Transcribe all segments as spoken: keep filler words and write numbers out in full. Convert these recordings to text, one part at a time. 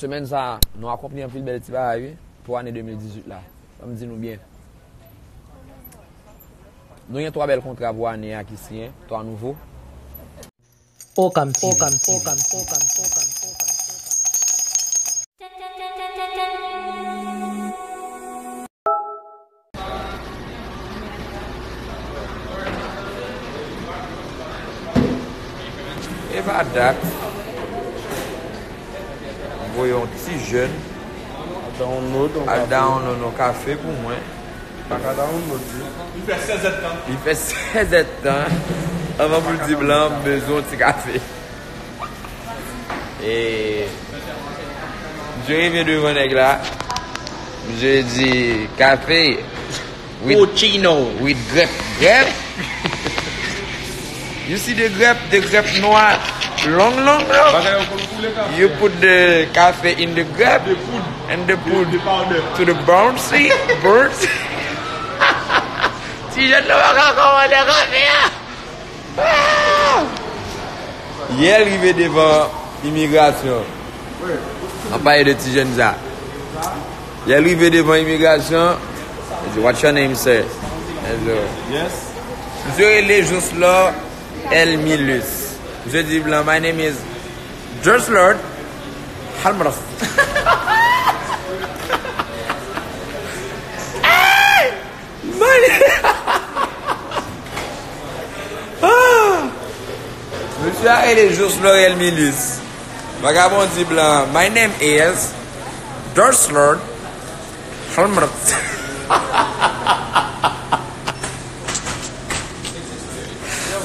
Semèn sa a, nou akonpli anpil bèl ti bagay, wi, pou ane de mil dizuit la. Ban m di nou byen. Nou gen twa bèl kontra pou ane a ki siyen, twa nouvo. Okam T V. Okam T V. Okam T V. Okam T V. Okam T V. E pa dat. Voye yon ti jèn al download yon kafe pou mwen. Pa ka download li. Li fè sèz èdtan. Li fè sèz èdtan. Anvan pou l di blan, m bezwen yon ti kafe. E misye rive devan nèg la. Misye di, "Kafe with, Puccino. With grape." Grape? You see the grape, the grape nwa, long, long, long. Bagay yo konn koule kafe. You put the cafe in the grape and the put to the bouncy, bouncy. Ti jèn nan pa ka kòmande kafe a. Ah! Yè l rive devan imigrasyon. An pale de ti jèn sa. Yè l rive devan imigrasyon. Li di, "What's your name, sir?" Misye rele Jocelyn L. Milus. Misye di blan, "My name is Jocelyn Halmros." Mwen, ah! Mesye a rele Jocelyn Milus. Vagabon di blan, "My name is Jocelyn Helmert."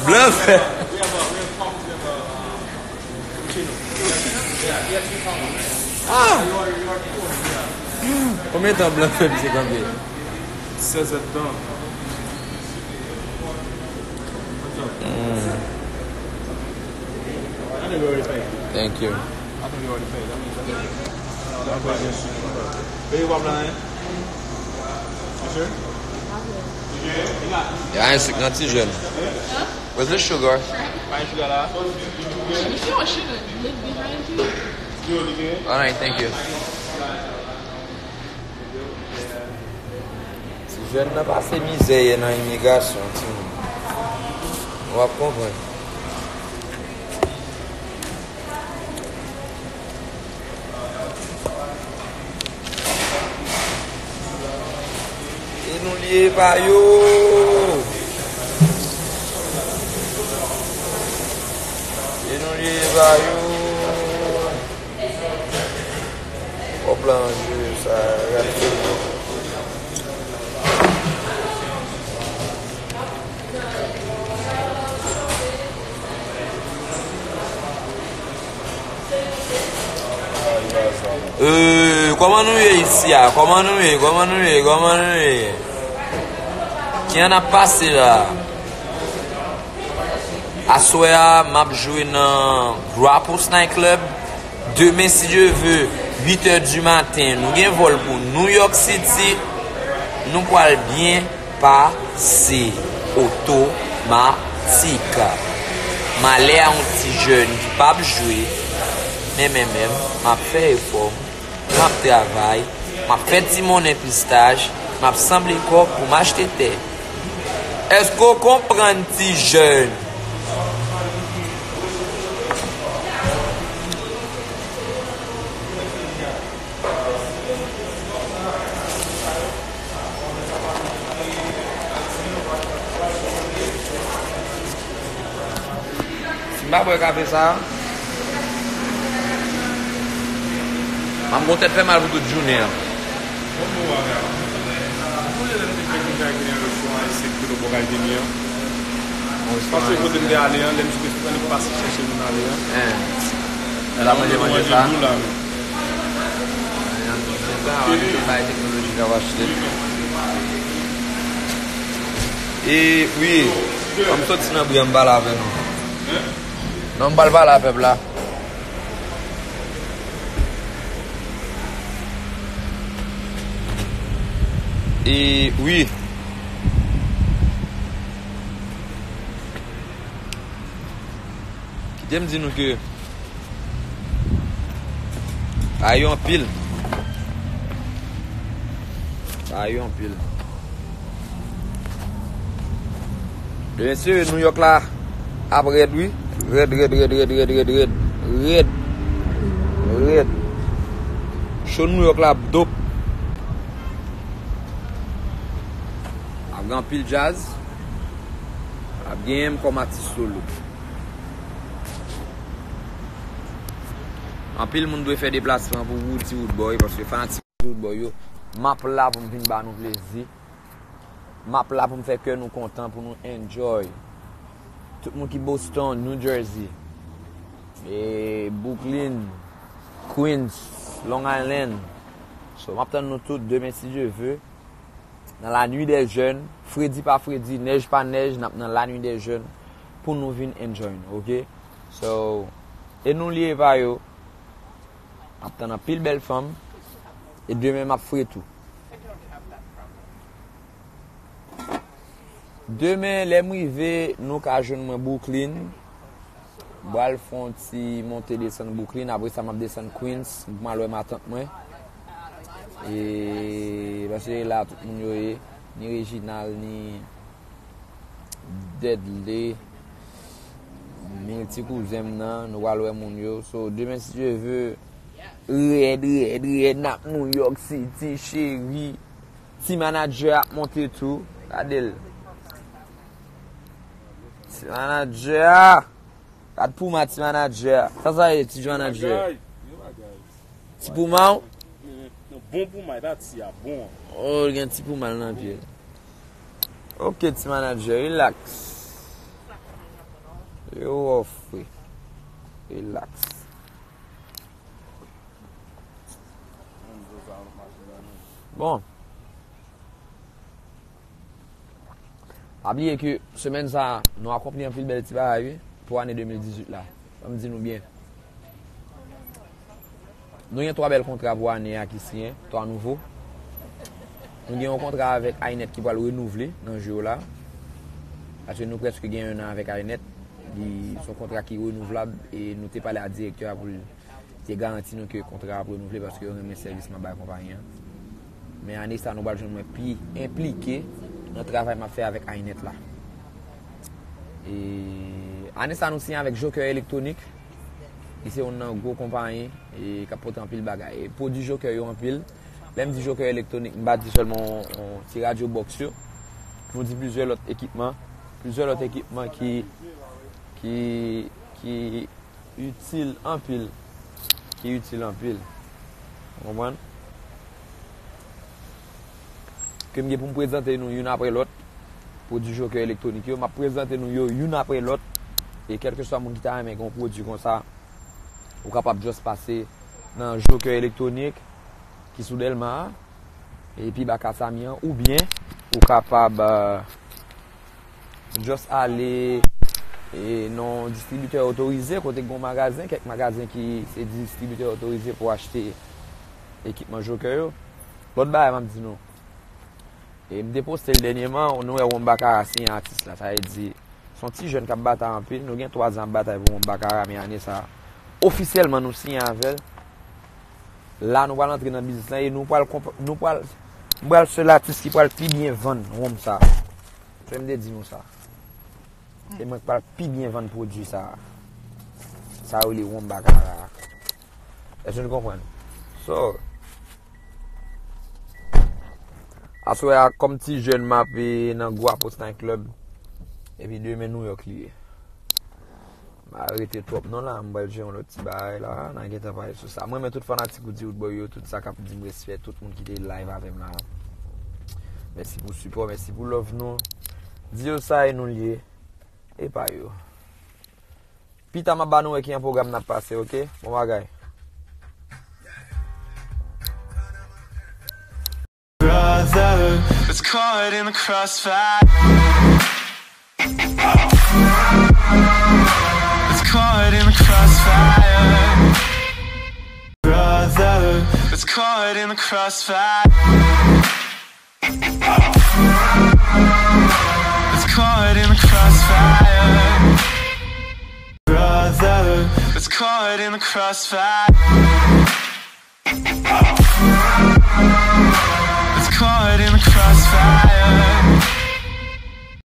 Blan fè. Ah! Konbyen tan blan fè misye kanpe? Sèz èdtan. Mm. Thank you. Ya, yon sik nan ti jèn. Where's the sugar? If you want sugar, look behind you. Alright, thank you. Ti jèn nan pase mizè yè nan imigrasyon, timoun. W ap konprann. E nou lye pa yo. E nou lye pa yo. Kòb la an jwe sa, gade. Euh, kòman nou ye isi a? Kòman nou ye? Kòman nou ye? Kòman nou ye? Kijan n ap pase la? Aswè a, m ap jwe nan Grapples Night Club. Demen, si Dye ve, uit è di maten, nou gen vòl pou New York City. Nou pral byen pase otomatik. Malè a yon ti jèn ki p ap jwe, men, men, men, m ap fè efò m. M ap travay, m ap fè ti monnen pistaj, m ap sanble kòb pou m achte tè. Èske w konprann, ti jèn? Si m pa bwè kafe sa a, m ap gon tèt fè mal pou tout jounen an. Paske kote m te ale an, lè m sot annik pase chèche moun ale an. Lè la manje manje sa. Sa, ann bay teknoloji k ap achte. E wi, ann soti nan bri an, m pale avè nou. Non, m pral pale a pèp la. E wi. Kite m di nou ke Bagay yo anpil. Bagay yo anpil. Mesye, New York la ap rèd, wi. Rèd, rèd, rèd, rèd, rèd, rèd, rèd. Rèd. Rèd. Show New York la ap dop. Ap gen anpil djaz. Ap gen m kòm atis solo. Anpil moun dwe fè deplasman pou Roody Roodboy, paske fanatik Roodboy yo, m ap la pou m vin ba nou plezi. M ap la pou m fè kè nou kontan, pou nou enjoy. Tout moun ki Boston, New Jersey, e Brooklyn, Queens, Long Island. So, m ap tann nou tout demen, si Dye ve. Nan la nuit des jeunes, fredi pa fredi, nèj pa nèj, n ap nan la nuit des jeunes pou nou vin enjoy nou, oke? So, e nou li e pa yo. M ap tann anpil bèl fanm. E demen m ap fre tou. Demen, lè m rive, nou ka jwenn mwen Brooklyn. M pral fè yon ti monte desann Brooklyn, apre sa m ap desann Queens, pou m al wè matant mwen. E, paske la tout moun yo ye, ni Reginald, ni Deadly, ni ti kouzen m nan, nou pral wè moun yo. So, demen, si Dye ve, rèd, rèd, rèd, n ap New York City, cheri. Ti manadjè ap monte tou. Gade l. Ti manadjè a. Gad pouma ti manadjè a. Sa sa ye, ti manadjè? Bagay, yon bagay. Ti pouma w? Nan bon pouma, e pa ti a, bon an. Oh, gen ti pouma l nan pye l. Ok, ti manadjè, relax. Yo off, wi. Relax. Bon. Pa bliye ke semèn sa a, nou akonpli anpil bèl ti bagay, wi, pou ane de mil dizuit la. Ban m di nou byen. Nou gen twa bèl kontra pou ane a ki siyen, twa nouvo. Nou gen yon kontra avèk Inet ki pral renouvle nan je yo la. Paske nou prèske gen en an avèk Inet. Li se yon kontra ki renouvlab e nou te pale a direktè a pou l te garanti nou ke kontra a ap renouvle paske yo renmen sèvis m ap bay konpayi an. Men ane sa a, nou pral jwenn mwen pi enplike nan travay m ap fè avèk Inet la. E ane sa a, nou siyen avèk Joker Electronic. Li se youn nan gwo konpayi e k ap pote anpil bagay. E pwodui Joker yo anpil. Lè m di Joker Electronic, m pa di sèlman yon, yon ti radyo box yo. Nou di plizyè lòt ekipman. Plizyè lòt ekipman ki, ki, ki itil anpil. Ki itil anpil. Ou konprann? Ke m gen pou m prezante nou youn apre lòt. Pwodui Joker Electronic yo, m ap prezante nou yo youn apre lòt. E kèlkeswa moun ki ta renmen gen yon pwodui konsa, ou kapab just pase nan Joker Electronic ki sou Dèlma a, epi ba Kasami an, oubyen ou kapab, euh, just ale, e, nan distribitè otorize, kote gen yon magazen, kèk magazen ki se distribitè otorize pou achte ekipman Joker yo. Lòt bagay m ap di nou, e m te poste l dènyèman, nou wè Wonbakara siyen atis la, sa vle di, se yon ti jèn k ap batay anpil. Nou gen twa zan ap batay pou Wonbakara, men ane sa a, ofisyèlman, nou siyen avè l. La, nou pral antre nan biznis lan e nou pral konp-, nou pral, m pral sèl atis ki pral pi byen vann wonm sa a. Se m te di nou sa. Se mwen k pral pi byen vann pwodui sa a. Sa yo rele Wonbakara. Èske nou konprann? So, aswè a, kòm ti jèn m ap, e, nan Gwo Apot Night Club. Epi demen New York li ye. M pa rete twòp non la, m pral jere yon lòt ti bagay la, n a gentan pale sou sa. Mwen renmen tout fanatik Roody Roodboy yo, tout sa k ap di m respè, tout moun ki te live avè m la. Mèsi pou sipò, mèsi pou love nou. Di yo sa e nou l ye. E pa yo. Pita m ap ba nou wè ki an pwogram n ap pase, oke? Bon bagay. Brother, it's caught in the crossfire. It's caught in the crossfire. Brother, it's caught in the crossfire. It's caught in the crossfire. Brother, it's caught in the crossfire. in the crossfire.